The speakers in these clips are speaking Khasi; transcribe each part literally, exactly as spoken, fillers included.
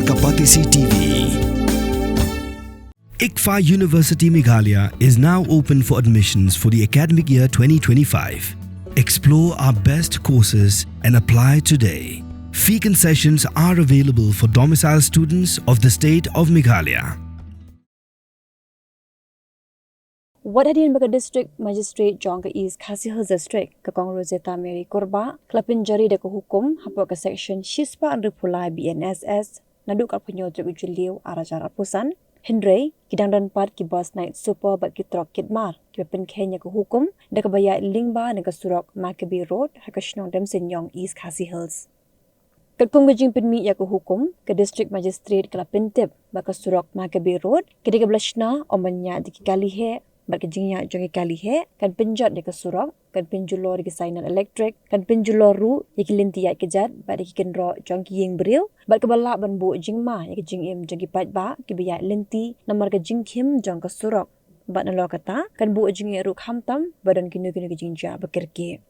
Kapatisi T V. ICFAI University Meghalaya is now open for admissions for the academic year twenty twenty-five. Explore our best courses and apply today. Fee concessions are available for domicile students of the state of Meghalaya. Wat hadien ba ka District Magistrate jong ka East Khasi Hills District, ka Kong Rosetta Mary Kurbah, ka la pynjari da ka hukum hapoh ka Section shispah hynriewphew lai B N S S, naduh ka arphew hynñiew tarik u Jylliew ar hajar arphew san. Hynrei ki dang don pat ki bus Night Super bad ki trok kit mar kiba pynkheiñ ïa ka hukum da kaba ïaid lyngba na ka surok Maccabee Road ha ka shnong Demsniong, East Khasi Hills. Katkum ka jingpynmih ïa ka hukum, ka District Magistrate ka la pyntip ba ka surok Maccabee Road ka dei kaba la shna ym ban ïaid da ki kali heh, bad ka jingïaid jong ki kali heh kan pynjot ïa ka surok, kan pynjulor ïa ki signal elektrik, kan pynjulor ruh ïa ki lynti ïaid kjat bad ïa ki kynroh jong ki ïing briew, bad kaba lah ban buh jingma ïa ka jingim jong ki paidbah kiba ïaid lynti namar ka jingkhim jong ka surok. Bad nalor kata kan buh jingeh ruh khamtam ba don kino kino ki jingjia ba kyrkieh.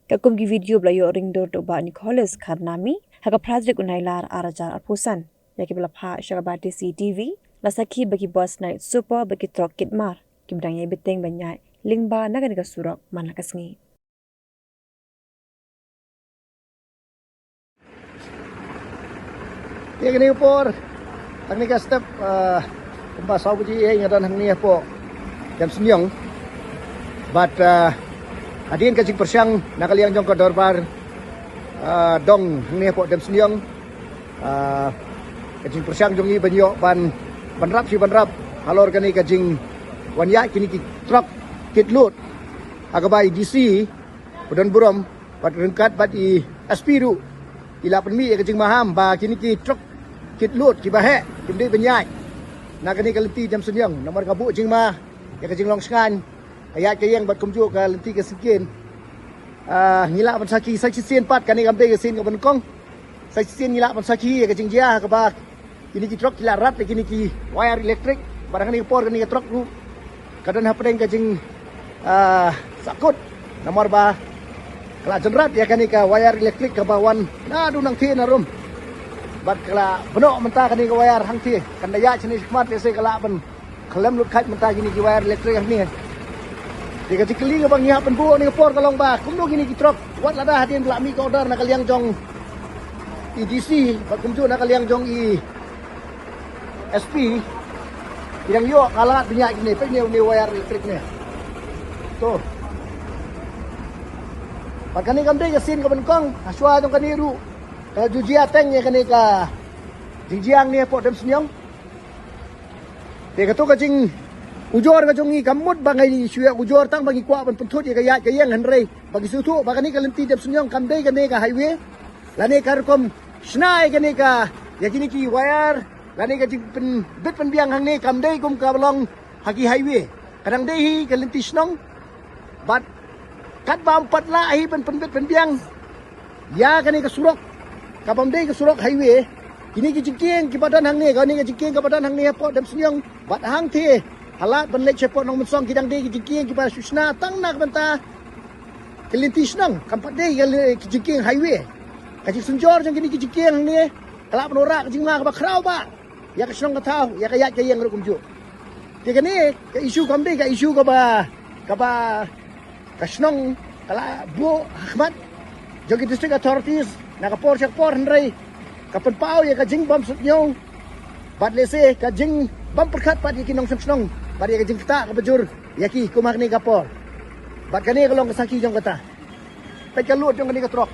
Katkum ki video ba la ïoh ringdur da u Bah Nicholas Kharnami ha ka phra tarik u Nailar ar hajar arphew san, ïa kiba la phah sha ka Batesi T V, la sakhi ba ki bus Night Super bad ki trok kit mar kiba dang ïai bteng ban ïaid lyngba na kane ka surok man la ka sngi. Ïa kane ka por, hangne ka step, ah, kumba saw baje ïa nga don hangne hapoh Demsniong. Bad, ah, hadien ka jingpyrshang na ka liang jong ka dorbar, ah, dong hangne hapoh Demsniong. Ah, ka jingpyrshang jong ngi ban ïoh ban, ban rap shi ban rap halor kane ka jingwan ïaid kine ki trok kit load ha kaba i D C u don burom bad ryngkat bad i S P ruh ki la pynmih ïa ka jingmaham ba kine ki trok kit load kiba heh kim dei ban ïaid na kane ka lynti Demsniong namar ka buh jingma ïa ka jinglong shngaiñ, ka ïaid ka ïeng bad kumjuh ka lynti ka syngkien. Ah, ngi lah ban sakhi sa shisien pat, kane kam dei ka sien kaba nyngkong. Sa shisien ngi lah ban sakhi ïa ka jingjia ha kaba kine ki trok ki la rat ïa kine ki wire elektrik. Bad hangne ka por kane ka trok ruh ka don hapdeng ka jing, ah, sahkut namar ba ka la jynrat ïa kane ka wire elektrik kaba wan naduh nangthie na rum. Bad ka la bnok mynta kane ka wire hangthie, kan da ïaid shane shakhmat lehse ka lah ban khlem lut khait mynta kine ki wire elektrik hangne. Te ka jingkylli kaba ngi hap ban buh hangne ka por ka long ba kumno kine ki trok, wat lada hadien ba la mih ka order na ka liang jong i D C bad kumjuh na ka liang jong i S P, ki dang ïoh ka lad ban ïaid kine, peit ne une wire elektrik ne. To. Bad kane kam dei ka sien kaba nyngkong, ha shuwa jong kane ruh ka ju jia teng ïa kane ka jingjia hangne hapoh Demsniong. Te kato ka jingujor ka jong ngi kam mut ba ngi shu ïa ujor tang ba ngi kwah ban pynthut ïa ka ïaid ka ïeng, hynrei ba ngi sngewthuh ba kane ka lynti Demsniong kam dei kane ka highway. Lane ka rukom shna ïa kane ka, ïa kine ki wire, lane ka jingpynbit pynbiang hangne kam dei kum kaba long ha ki highway. Ka dang dei hi ka lynti shnong. Bad katba ym pat lah hi ban pynbit pynbiang ïa kane ka surok, kabym dei ka surok highway, kine ki jingkieng kiba don hangne, kane ka jingkieng kaba don hangne hapoh Demsniong bad hangthie ha lad ban leit shapoh Nongmynsong, ki dang dei ki jingkieng kiba shu shna tang na ka bynta ka lynti shnong, kam pat dei ka le-, ki jingkieng highway. Ka jingsynjor jong kine ki jingkieng hangne ka lah ban wanrah ka jingma kaba khraw bha ïa ka shnong ka thaw, ïa ka ïaid ka ïeng ruh kumjuh. Te kane ka issue kam dei ka issue kaba, kaba ka shnong ka la buh ha khmat jong ki district authorities na ka por sha ka por, hynrei ka pynpaw ïa ka jingbym suidñiew bad lehse ka jingbym pyrkhat pat ïa ki nongshong shnong bad ïa ka jingktah kaba jur ïa ki kum ha kane ka por. Bad kane ka long ka sakhi jong kata. Peit ka load jong kane ka trok.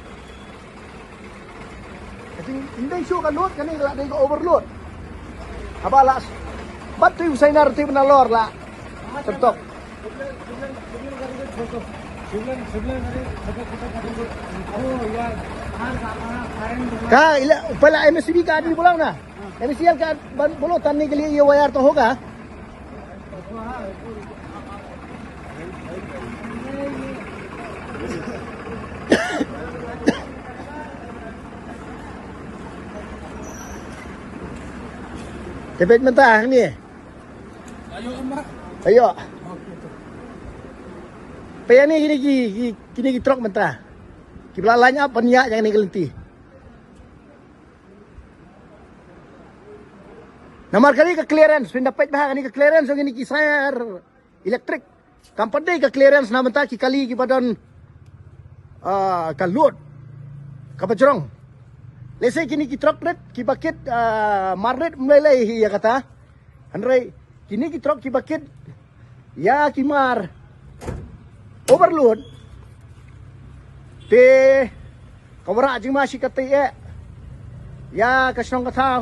Ka jing, ym dei shuh ka load, kane ka la dei ka overload. Haba la bat tu u sainar tu nalor la tyntok. Ka ila pala M S C B ka adi bulang na. M C L ka ban bolo tan ne ke liye ye wire to hoga. Te peit mynta hangne. Ayo. Peit hangne kine ki, ki, kine ki trok mynta. Ki ba la line up ban ïaid ïa kane ka lynti. Namar kane ka clearance, phin da peit bha kane ka clearance jong kine ki saiar electric. Kam pat dei ka clearance na bynta ki kali kiba don, ah, ka load kaba jrong. Lehse kine ki trok rit kiba kit, ah, mar rit ym lei lei hi ïa kata. Hynrei kine ki trok kiba kit ïa ki mar overload, te ka wanrah jingma shi katei eh ïa ka shnong ka thaw,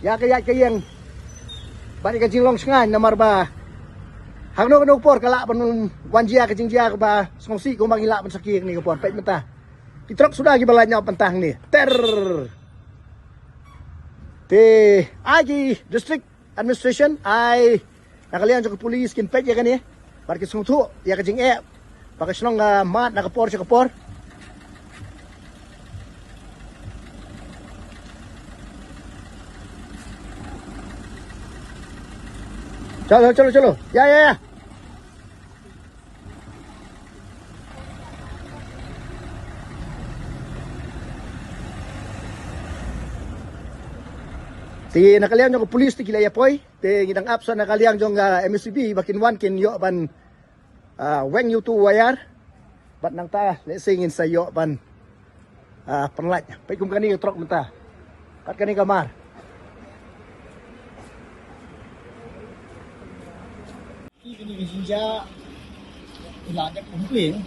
ïa ka ïaid ka ïeng bad ïa ka jinglong shngaiñ. Namar ba ha kano kano ka por ka lah ban wan jia ka jingjia kaba sngewsih kumba ngi lah ban sakhi ha kane ka por. Peit mynta ki trok suda kiba lait noh mynta hangne ter. Te ai ki district administration, ai na ka liang jong ka police kin peit ïa kane. Bad kin sngewthuh ïa ka jingeh ba ka shnong ka mad na ka por sha ka por. Chalo, chalo, chalo. Ya, ya, ya. Te na ka liang jong ka police te ki la ïa poi. Te ngi dang ap sa na ka liang jong ka M S C B ba kin wan kin ïoh ban, ah, weng ïa uto u wire. Bad nangta lehse ngin sa ïoh ban, ah, pynlait. Peit kum kane ka trok mynta. Kat kane ka mar. Ki kine ki jingjia i la dep complain.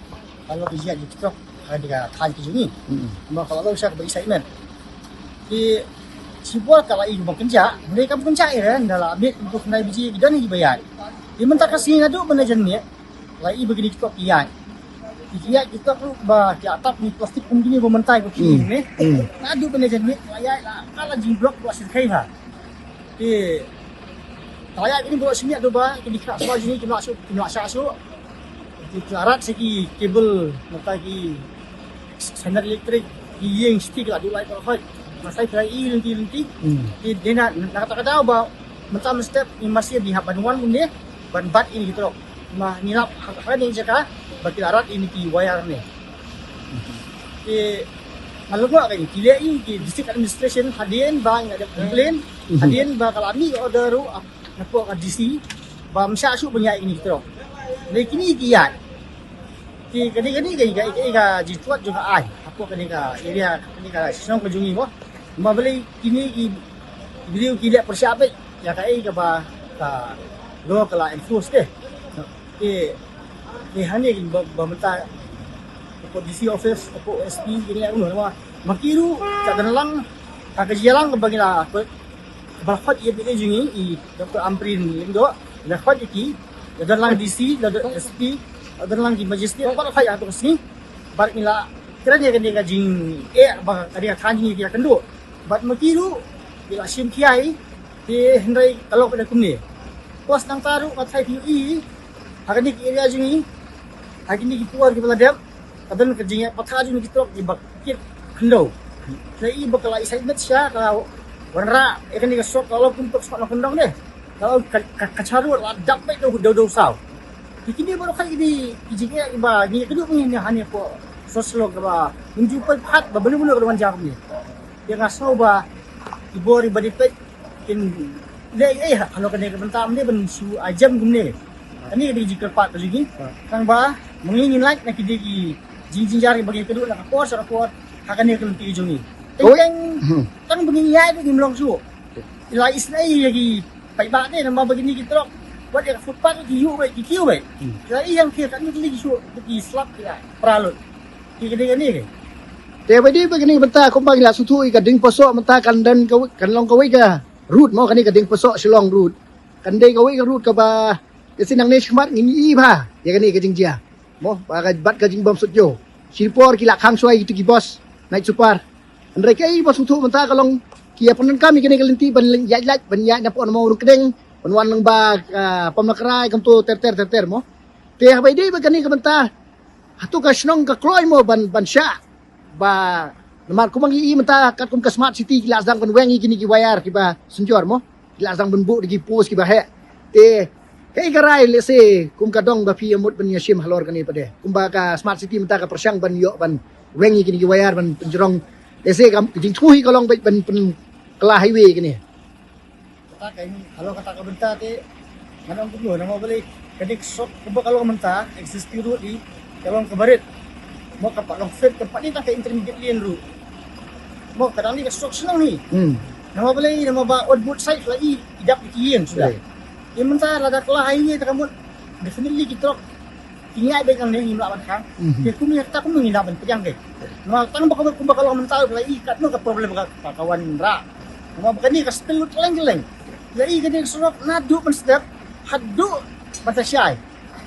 Ka long ka jia jingtrok ha kane ka thaiñ ka jong ngi. Namar ka la long sha kaba i saimen. Ki shibor ka la i ba kynjah, hynrei kam kynjah i re, nda la miet kumto khyndai baje ki don kiba ïaid. Te mynta ka sngi naduh ban jan miet la i ba kine ki trok ki ïaid. Ki ïaid ki trok ruh ba ki la tap ni plastik kum kine ba mynta ba ki ne. Naduh ban jan miet la ïaid la ka la jingblock ba syrkhei ha. Te ka la ïaid kine ba sniat do ba kine ki khynnah samla jong ngi ki mlak shuh, ki mlak shah shuh. Ki la rat sa ki cable, nangta ki sender elektrik, ki ïing siti ki la duh lai ka hoi. Masai ki la i lynti lynti. Te dei na, na kata ka daw ba mynta mynstep i masi bi hap ban wan kumne ban bat ïa kine ki trok. Ma ngi lap ha kane ka jaka ba ki la rat ïa kine ki wire ne. Te nga lyngngoh ka ngi ki leh ïa ki district administration hadien ba ngi la dep complain, hadien ba ka la mih order ruh napoh ka D C ba ym shah shuh ban ïaid kine ki trok. Hynrei kine ki ïaid. Te kane kane ka ka ka jingthuat jong ka aiñ hapoh kane ka area, kane ka shnong ka jong ngi mo. Ma balei kine ki briew ki leh pyrshah beit ïa kaei kaba ka law ka la enforce te. Te te hangne ba ba mynta hapoh D C office, hapoh S P kine ïa uno ma ma ki ruh ka dang lang ka ka jia lang ba ngi la ba la khot ïa phi jong ngi i Doctor Ampareen Lyngdoh, la khot ïa ki, la don lang D C, la don S P, la don lang ki magistrate, ba la khot ïa ka sngi. Bad ngi la kren ïa kane ka jingeh ba ka dei ka thaiñ jong ngi ki ïakynduh. Bad ma ki ruh ki la shim khia i, te hynrei ka long ka dei kumne. Pos nangta ruh nga tharai phi ïohi ha kane ka area jong ngi, ha kine ki por kiba la dep, ka don ka jingïaid pathar jong ki trok kiba kit khyndew. Ka i ba ka la i sait met sha ka wanrah ïa kane ka sop ka long kum tok sop na kyndong ne. Ka long ka ka ka charu la dap beit da u da u saw. Ki kine baroh ka i di ki jingeh ba ngi ka duk ngi ne hane ko soslo kaba mynju poi phat ba belu belu ka wan jam ni. Ïa nga sngew ba i bor i ba di peit kin leh ei ha kano kane ka bynta mynne ban shu ai jem kumne. Kane ka dei jingkyrpad ka jong ngi. Tang ba ma ngi ngin lait na ki dei ki jingjynjar ba ngi kynduh na ka por sha ka por ha kane ka lynti jong ngi. Teng teng tang ba ngi ïaid ba ngim long shuh. I la isynei ïa ki paidbah ne namar ba kine ki trok wat ïa ka footpath ki ïuh beit ki kiew beit. Ki la i ïa ki ka ïuh ki shuh ki slap ki la pra lut. Ki ka dei kane ke. Te ba dei ba kane ka bynta kumba ngi la sngewthuh ïa ka Diengpasoh mynta kan don kawei kan long kawei ka route mo, kane ka Diengpasoh Shillong route. Kan dei kawei ka route kaba ïa si nangne shakhmat ngin ïohi bha ïa kane ka jingjia. Mo ba ka bat ka jingbym sut ïoh. Shipor ki la khang shuwa ïa kitu ki bus night super. Hynrei kaei ba sngewthuh mynta ka long ki ïa pyndonkam ïa kane ka lynti ban ïaid lait ban ïaid na pon mo Rungkdeng ban wan lang ba, ah, Pamlakrai kumto ter ter ter ter mo. Te haba ïadei ba kane ka bynta hato ka shnong ka kloi mo ban ban shah ba namar kumba ngi i mynta katkum ka smart city ki la sdang ban weng ïa kine ki wire kiba synjor mo, ki la sdang ban buh da ki post kiba heh. Te kaei ka rai lehse kum ka dong ba phi ïa mut ban ïa shim halor kane pat de kumba ka smart city mynta ka pyrshang ban ïoh ban weng ïa kine ki wire ban pynjrong lehse ka jingthmu hi ka long ban pynkylla highway kane. Ka halor kata ka bynta te ngan ong kumno, namar balei kane ka surok kaba ka long mynta, existing road i ka long kaba rit. Mo, ka pat long fit, ka pat ni tang ka intermediate lane ruh. Mo, ka dang ni ka surok shnong hi. Hmm. Namar balei, namar ba on both side la i, i dap ki ïing suda. Right. I mynta lada ka la highway te ka mut, definitely ki trok ki ngiah beit nangne, ngim lah ban khang. Mhm. Te kumne, kata kumne ngi lah ban pdiang beit. Namar tang ba ka mut kumba ka long mynta la i, katno ka problem ka, ka, ka wanrah. Namar ba kane ka spill lut kylleng kylleng. La i kane ka surok naduh ban step haduh ban sa shai.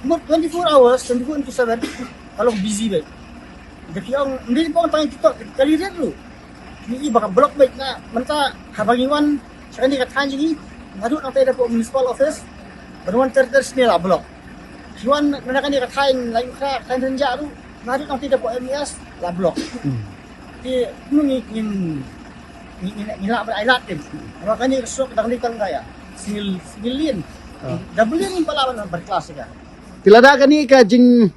Mut twenty-four hours, twenty-four into seven, ka long busy beit. Da ki ong, ym dei ba ong tang TikTok, ka liret ruh. Ngi i ba ka block beit na, mynta haba ngi wan sha kane ka thaiñ jong ngi, naduh nangta da pdeng municipal office ban wan ter ter sne la block. Ngi wan na kane ka thaiñ Laitumkhrah, thaiñ Rynjah ruh, naduh nangta da pdeng M E S la block. Hmm. Te kumno ngi, ngi, ngi, ngi, ngi lah ban ailad te. Namar kane ka surok dang dei tang ka ïa single, single lane. Ah. Double lane ngim pat lah ban, ban class ïa ka. Te lada kane ka jing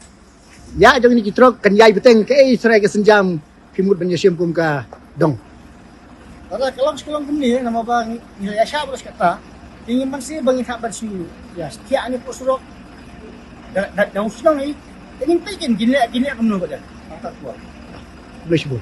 ïa jong kine ki trok kan ïai bteng, kaei shuh ka sienjam phi mut ban ïashim kum ka dong? Lada ka long, ka long kumne, namar ba ngi, ngi la ïashah bad kata, te ngim banse ba ngin hap ban shu ïa thiah ne pdeng surok. Da, da, da u shnong i, te ngin peit kin, kin leh, kin leh kumno bad da. Kata ka por. Khublei shibun.